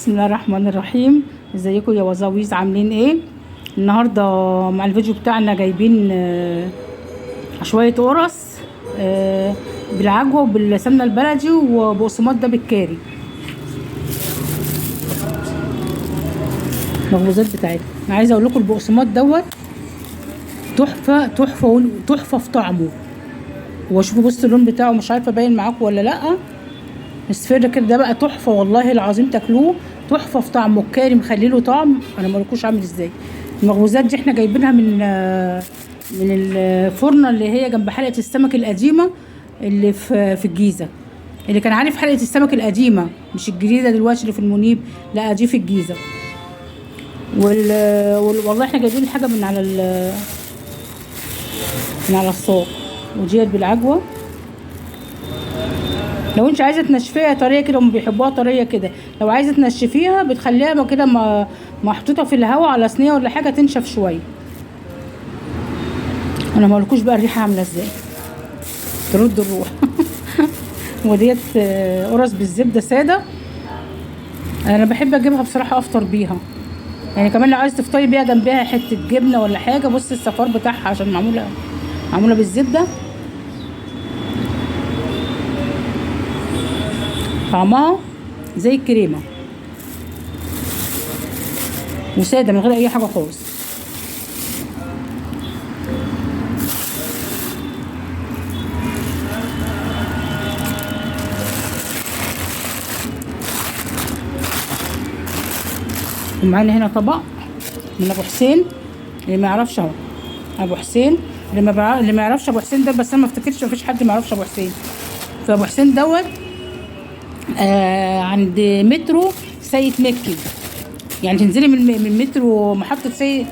بسم الله الرحمن الرحيم. ازيكم يا وزاويز، عاملين ايه النهارده؟ مع الفيديو بتاعنا جايبين شوية قرص بالعجوه وبالسمنه البلدي وبقسماط ده بالكاري. المخبوزات بتاعتنا، انا عايزه اقول لكم البقسماط دوت تحفة تحفة تحفة في طعمه. وشوفوا بصوا اللون بتاعه، مش عارفه باين معاكم ولا لا، الصفر كده ده بقى تحفة والله العظيم، تاكلوه تحفة في طعمه. الكاري مخلي له طعم انا ما اقولكوش عامل ازاي. المخبوزات دي احنا جايبينها من الفرنه اللي هي جنب حلقة السمك القديمة اللي في الجيزة، اللي كان عارف حلقة السمك القديمة مش الجديدة دلوقتي اللي في المنيب، لا دي في الجيزة. والله احنا جايبين الحاجة من على السوق. وديت بالعجوه، لو انت عايزه تنشفيها طرية كده، هم بيحبوها طرية كده، لو عايزه تنشفيها بتخليها كده محطوطة في الهواء على صينية ولا حاجة تنشف شوية. انا ما اقولكوش بقى الريحة عامله ازاي، ترد الروح. وديت قرص بالزبده ساده، انا بحب اجيبها بصراحة افطر بيها، يعني كمان لو عايز تفطري بيها جنبها حتة جبنه ولا حاجة. بص الصفار بتاعها عشان معمولة بالزبده، طعمها زي الكريمة وساده من غير اي حاجة خالص. ومعانا هنا طبق من ابو حسين، اللي ما يعرفش اهو ابو حسين، اللي ما يعرفش ابو حسين ده، بس انا ما افتكرش مفيش حد ما يعرفش ابو حسين. فابو حسين دوت عند مترو سيد مكي، يعني تنزلي من مترو محطة سيد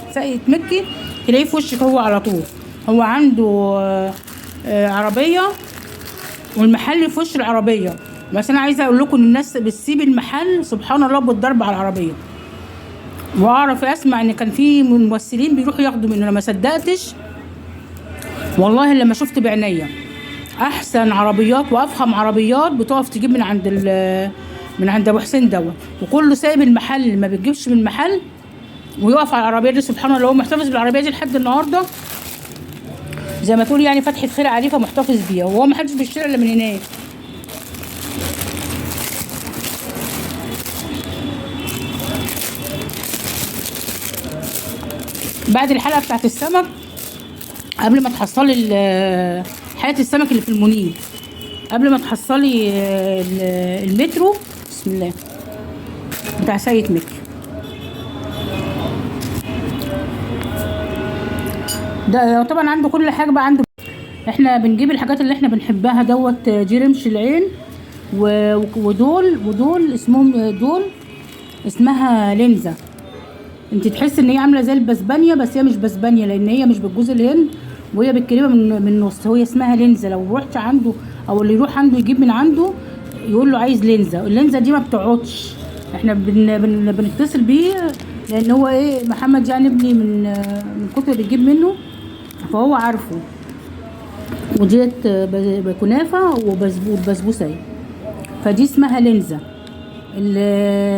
مكي تلاقيه في وشك هو على طول. هو عنده عربية والمحل في وش العربية. بس انا عايزة اقول لكم ان الناس بتسيب المحل سبحان الله بالضرب على العربية. واعرف اسمع ان كان في ممثلين بيروحوا ياخدوا منه، انا ما صدقتش والله لما شفت بعينيا. احسن عربيات وافخم عربيات بتقف تجيب من عند ابو حسين دوت، وكله سايب المحل ما بتجيبش من المحل ويقف على العربية دي. سبحان الله هو محتفظ بالعربية دي لحد النهارده، زي ما تقول يعني فتحه خير عليه فمحتفظ بيها، وهو ما حدش بيشتري الا من هناك. بعد الحلقة بتاعت السمك، قبل ما تحصلي حلقة السمك اللي في المنيب، قبل ما تحصلي المترو بسم الله بتاع سيد مكي ده، طبعا عنده كل حاجة بقى عنده. احنا بنجيب الحاجات اللي احنا بنحبها دوت، دي رمش العين ودول اسمهم، دول اسمها لينزا. انت تحس ان هي عامله زي البسبانيا، بس هي مش بسبانيا لان هي مش بالجوز الهند وهي بالكريمه من النص. هي اسمها لينزا. لو رحت عنده او اللي يروح عنده يجيب من عنده يقول له عايز لينزا. اللينزا دي ما بتقعدش، احنا بن بن بنتصل بيه لان هو ايه محمد يعني ابني من كتر اللي بيجيب منه فهو عارفه. وديت كنافه وبسبوسه اهي، فدي اسمها لينزا. اللي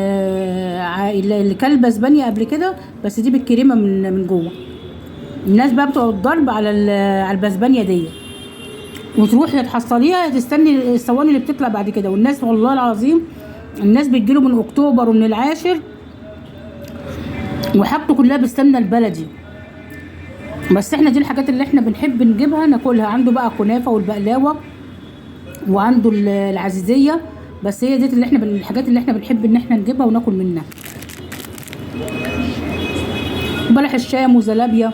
كل بسبانيا قبل كده، بس دي بالكريمه من جوه. الناس بقى بتقعد ضرب على البسبانيا دي، وتروح يا تحصليها يا تستني الصواني اللي بتطلع بعد كده. والناس والله العظيم الناس بتجيله من اكتوبر ومن العاشر، وحاجته كلها بالسمنه البلدي. بس احنا دي الحاجات اللي احنا بنحب نجيبها ناكلها. عنده بقى كنافه والبقلاوه وعنده العزيزيه، بس هي دي اللي احنا الحاجات اللي احنا بنحب ان احنا نجيبها وناكل منها. بلح الشام وزلابيا،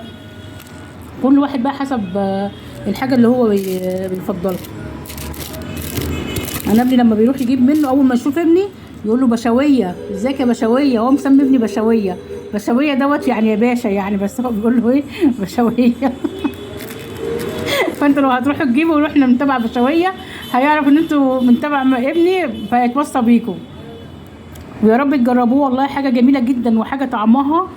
كل واحد بقى حسب الحاجة اللي هو بيفضلها. انا ابني لما بيروح يجيب منه اول ما يشوف ابني يقول له بشوية، ازيك يا بشوية؟ هو مسمي ابني بشوية، بشوية دوت يعني يا باشا يعني، بس هو بيقول له ايه بشوية. فانتوا لو هتروحوا تجيبوا ورحنا من تبع بشوية هيعرف ان انتوا من تبع ابني فهيتوصى بيكم. ويا رب تجربوه والله، حاجة جميلة جدا وحاجه طعمها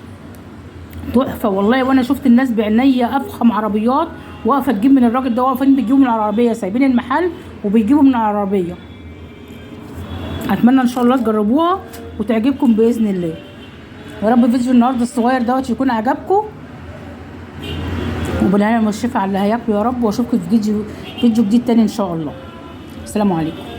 تحفة والله. وانا شفت الناس بعينيا افخم عربيات واقفة تجيب من الراجل ده، واقفين بيجيبوا من العربية، سايبين المحل وبيجيبوا من العربية. اتمنى ان شاء الله تجربوها وتعجبكم باذن الله. يا رب فيديو النهارده الصغير دوت يكون عجبكم، وبالهنا والشفا على اللي هياكلوا يا رب. واشوفكم في فيديو جديد تاني ان شاء الله. السلام عليكم.